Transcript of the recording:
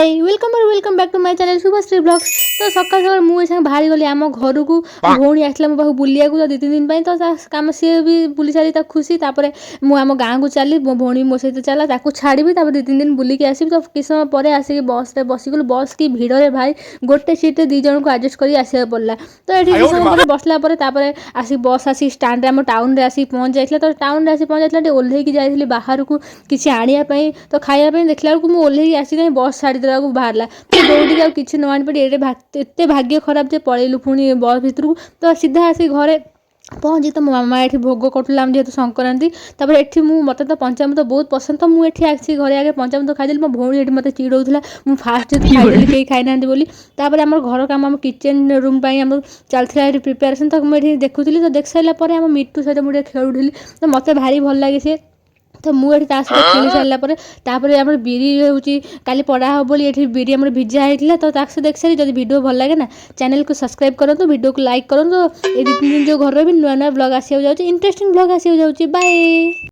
Welcome welcome back to my channel Subhashree blogs. ତ ସକାଳ ସକାଳ ମୁଁ ଏ ସାଙ୍ଗେ ବାହାରି ଗଲି ଆମ ଘରକୁ। ଭଉଣୀ ଆସିଲା ମୋ ପାଖକୁ ବୁଲିବାକୁ ତ 2-3 ଦିନ ପାଇଁ। ତ ତା କାମ ସିଏ ବି ବୁଲି ସାରି ତା ଖୁସି। ତାପରେ ମୁଁ ଆମ ଗାଁକୁ ଚାଲି, ମୋ ଭଉଣୀ ମୋ ସହିତ ଚାଲା, ତାକୁ ଛାଡ଼ିବି, ତାପରେ 2-3 ଦିନ ବୁଲିକି ଆସିବି। ତ କିଛି ସମୟ ପରେ ଆସିକି ବସ୍ରେ ବସିଗଲୁ। ବସ୍ କି ଭିଡ଼ରେ ଭାଇ, ଗୋଟେ ସିଟ୍ରେ ଦୁଇ ଜଣଙ୍କୁ ଆଡ଼ଜଷ୍ଟ କରି ଆସିବାକୁ ପଡ଼ିଲା। ତ ଏଠି କିଛି ସମୟ ପରେ ବସିଲା ପରେ ତାପରେ ଆସିକି ବସ୍ ଆସିକି ଷ୍ଟାଣ୍ଡରେ, ଆମ ଟାଉନରେ ଆସିକି ପହଞ୍ଚି ଯାଇଥିଲା। ତ ଟାଉନରେ ଆସିକି ପହଞ୍ଚି ଯାଇଥିଲା, ଟିକେ ଓହ୍ଲେଇକି ଯାଇଥିଲି ବାହାରକୁ କିଛି ଆଣିବା ପାଇଁ, ତ ଖାଇବା ପାଇଁ। ଦେଖିଲା ବେଳକୁ ମୁଁ ଓହ୍ଲେଇକି ଆସିକି ବସ୍ ଛାଡ଼ିଦେବାକୁ ବାହାରିଲା। ତ ଦୌଡ଼ିକି ଆଉ କିଛି ନ ଆଣିପାରି ଏଡ଼େ ଏତେ ଭାଗ୍ୟ ଖରାପ ଯେ ପଳେଇଲୁ ପୁଣି ବସ୍ ଭିତରକୁ। ତ ସିଧା ଆସିକି ଘରେ ପହଞ୍ଚି ତ ମୋ ମାମା ଏଠି ଭୋଗ କରୁଥିଲା, ଆମ ଯେହେତୁ ସଂକ୍ରାନ୍ତି। ତାପରେ ଏଠି ମୁଁ, ମୋତେ ତ ପଞ୍ଚାମୃତ ବହୁତ ପସନ୍ଦ। ତ ମୁଁ ଏଠି ଆସିକି ଘରେ ଆଗେ ପଞ୍ଚାମୃତ ଖାଇଦେଲି। ମୋ ଭଉଣୀ ଏଠି ମୋତେ ଚିଡ଼ଉଥିଲା, ମୁଁ ଫାଷ୍ଟ ଯେହେତୁ ଖାଇଦେଲି, କେହି ଖାଇନାହାନ୍ତି ବୋଲି। ତାପରେ ଆମର ଘର କାମ, ଆମ କିଚେନ୍ ରୁମ୍ ପାଇଁ ଆମର ଚାଲିଥିଲା ଏଠି ପ୍ରିପାରେସନ୍। ତ ମୁଁ ଏଠି ଦେଖୁଥିଲି। ତ ଦେଖି ସାରିଲା ପରେ ଆମ ମିଟୁ ସହିତ ମୁଁ ଟିକେ ଖେଳୁଥିଲି। ତ ମୋତେ ଭାରି ଭଲ ଲାଗେ ସିଏ। ତ ମୁଁ ଏଠି ତା ସହିତ ଖେଳି ସାରିଲା ପରେ ତାପରେ ଆମର ବିରି ହେଉଛି କାଲି ପଡ଼ା ହେବ ବୋଲି ଏଠି ବିରି ଆମର ଭିଜା ହେଇଥିଲା। ତ ତା ସହିତ ଦେଖି ସାରି, ଯଦି ଭିଡ଼ିଓ ଭଲ ଲାଗେ ନା, ଚ୍ୟାନେଲକୁ ସବସ୍କ୍ରାଇବ୍ କରନ୍ତୁ, ଭିଡ଼ିଓକୁ ଲାଇକ୍ କରନ୍ତୁ। ଏଇ 2-3 ଦିନ ଯେଉଁ ଘରେ ବି ନୂଆ ନୂଆ ବ୍ଲଗ୍ ଆସିବାକୁ ଯାଉଛି, ଇଣ୍ଟରେଷ୍ଟିଂ ବ୍ଲଗ୍ ଆସିବାକୁ ଯାଉଛି। ବାଏ।